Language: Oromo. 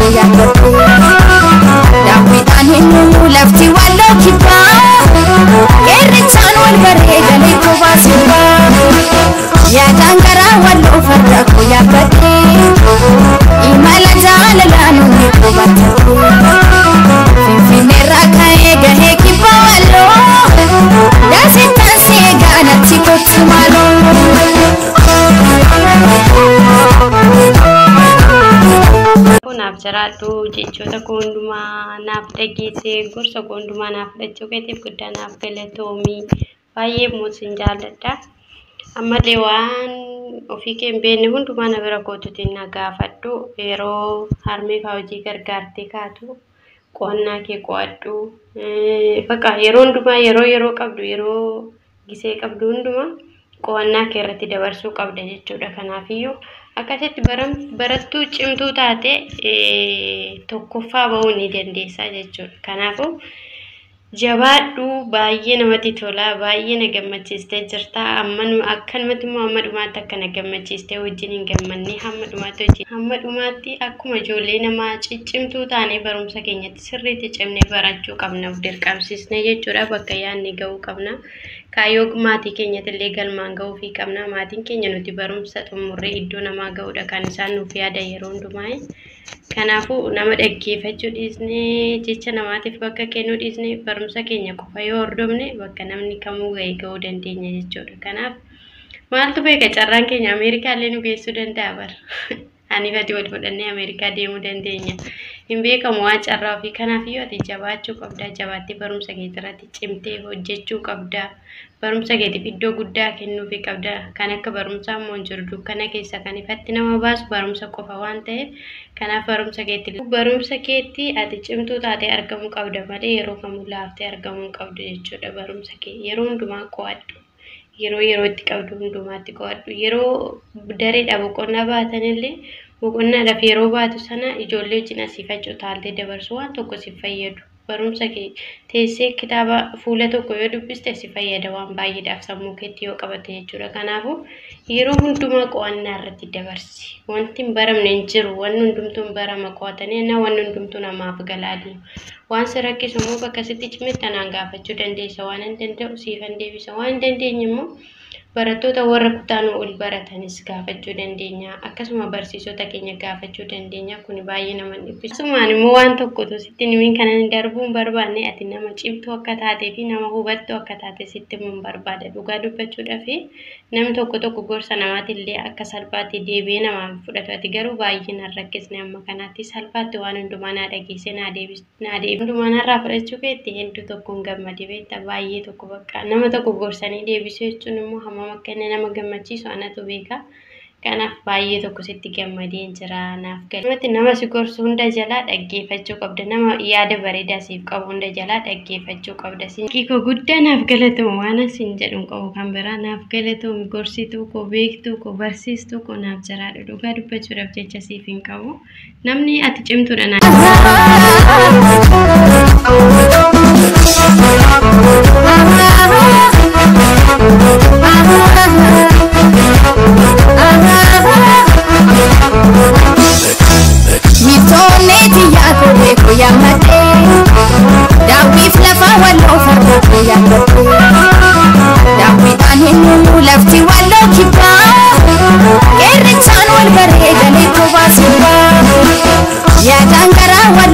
koo yaabbadhe daawwiidhaan hin uumu lafti walloo kibbaa qeerrichaan wal baree galee kophaa sirbaa yaadaan garaa walloo farda koo yaabbadhe imala jaalalaan onnee koo battadhe finfinneerraa ka'ee gahee kibbaa walloo daasittaan si eegaa natti kottu maaloo. Naaf jiraadhu jechoota koo hundumaa naaf dhageessee gorsa koo hundumaa naaf fudhachuu keetiif guddaa naaf galatoomii baay'ee immoo sin jaalladha. Ammallee waan ofii kee hin beekne hundumaa na bira kootuutiin na gaafadhu. Yeroo harmee fa'aa hojii gargaartee kaatu qo'annaa kee qo'adhu. Bakka yeroo hundumaa yeroo yeroo qabdu yeroo gisee qabdu hundumaa qo'annaa kee irratti dabarsuu qabda jechuudha. Kanaafiyyuu akkasitti barattuu cimtuu taate tokkoffaa bahuu ni dandeessa jechuudha. Kanaafuu jabaadhu baay'ee namatti tola baay'ee na gammachiistee jirta. Akkanumatti immoo hamma dhumaatti akka na gammachiistee wajjin hin gammanne hamma dhumaatti wajjin hamma dhumaatti akkuma ijoollee namaa ciccimtuu taanee barumsa keenyatti sirriitti cimnee barachuu qabna of dirqamsiisnee jechuudha. Bakka yaadni gahuu qabna. Kaayyoo maatii keenyatti illee galmaan gahuufii qabna. Maatiin keenya nuti barumsa xumurree iddoo namaa gahuudha kan isaan nuuf yaadan yeroo hundumaa. Kanaafuu nama dhaggeeffachuu dhiisnee jecha namaatiif bakka kennuu dhiisnee barumsa keenya qofa yoo hordofne bakka namni kamuu gahee gahuu dandeenya jechuudha. Kanaaf maaltu beeka carraan keenya Ameerikaa illee nu geessuu danda'a bara. Ani fi ati wal fudhannee Ameerikaa deemuu dandeenya. Hin beekamu waan carraa ofii. Kanaafiyyuu ati jabaachuu qabda. Jabaattee barumsa kee irratti cimtee hojjechuu qabda. Barumsa keetiif iddoo guddaa kennuufii qabda. Kan akka barumsaa immoo hin jiru. Dukkana keessa kan ifatti nama baasu barumsa qofa waan ta'eef kanaaf barumsa keetti ati cimtuu taatee argamuu qabda malee yeroo kamuu laaftee argamuu hin qabdu jechuudha. Barumsa kee yeroo hundumaa qo'adhu. Yeroo yerootti qabdu hundumaatti qo'adhu. Yeroo dareedhaa boqonnaa baatanillee boqonnaadhaaf yeroo baatu sana ijoollee wajjin asii faccoo taaltee dabarsu waan tokko si fayyadu. Barumsa kee teessee kitaaba fuula tokko yoo dubbiste si fayyada waan baay'eedhaaf sammuu keetti yoo qabate jechuudha. Kanaafuu yeroo hundumaa qo'annaa irratti dabarsi. Wanti hin baramne hin jiru. Wanni hundumtuu hin barama qo'atanii na wanni hundumtuu namaaf galaa deema. Waan si rakkisu immoo bakka sitti cimetti anaan gaafachuu dandeessa. Waan hin danda'u siifan deebisa. Waan hin dandeenye immoo barattoota warra kutaan ol baratanis gaafachuu dandeenya. Akkasuma barsiisota keenya gaafachuu dandeenya. Kun baay'ee nama dhiphisa. Akkasumaan immoo waan tokkotu sitti himiin kana darbuu hin barbaanne ati nama cimtuu akka taatee fi nama hubattuu akka taate sitti himuu hin barbaada. Dhugaa dubbachuudhaaf namni tokko tokko gorsa namaatillee akka salphaatti deebi'ee namaaf fudhatu. Ati garuu baay'ee na rakkisne amma kanaatti salphaatti waan hundumaa naa dhageessee naa deebiste. Hundumaa narraa fudhachuu keetti hedduu tokkoon gammade beektaa baay'ee tokko bakka nama tokko gorsanii deebisuu jechuun immoo hammam akka inni nama gammachiisu anatu beeka. Kanaaf baay'ee tokko sitti gammadeen jira naaf gala. Nama si gorsu hunda jalaa dhaggeeffachuu qabda. Nama yaada bareedaa siif qabu hunda jalaa dhaggeeffachuu qabda. Koo guddaa naaf galatoom waan asiin jedhu hin qabu kan biraa naaf galatoom gorsituu koo beektuu koo barsiistuu koo naaf jiraadhu. Dhugaa dubbachuudhaaf jecha siif hin qabu. Namni ati cimtuudha naa. Miiltonni xiyyaa kophee koo yaammadhee daawwiif lafa walloo farda koo yaabbadhe daawwiidhaan hin uumu lafti walloo kibbaa qeerrichaan wal baree galee kophaa sirbaa yaadaan garaa walloo.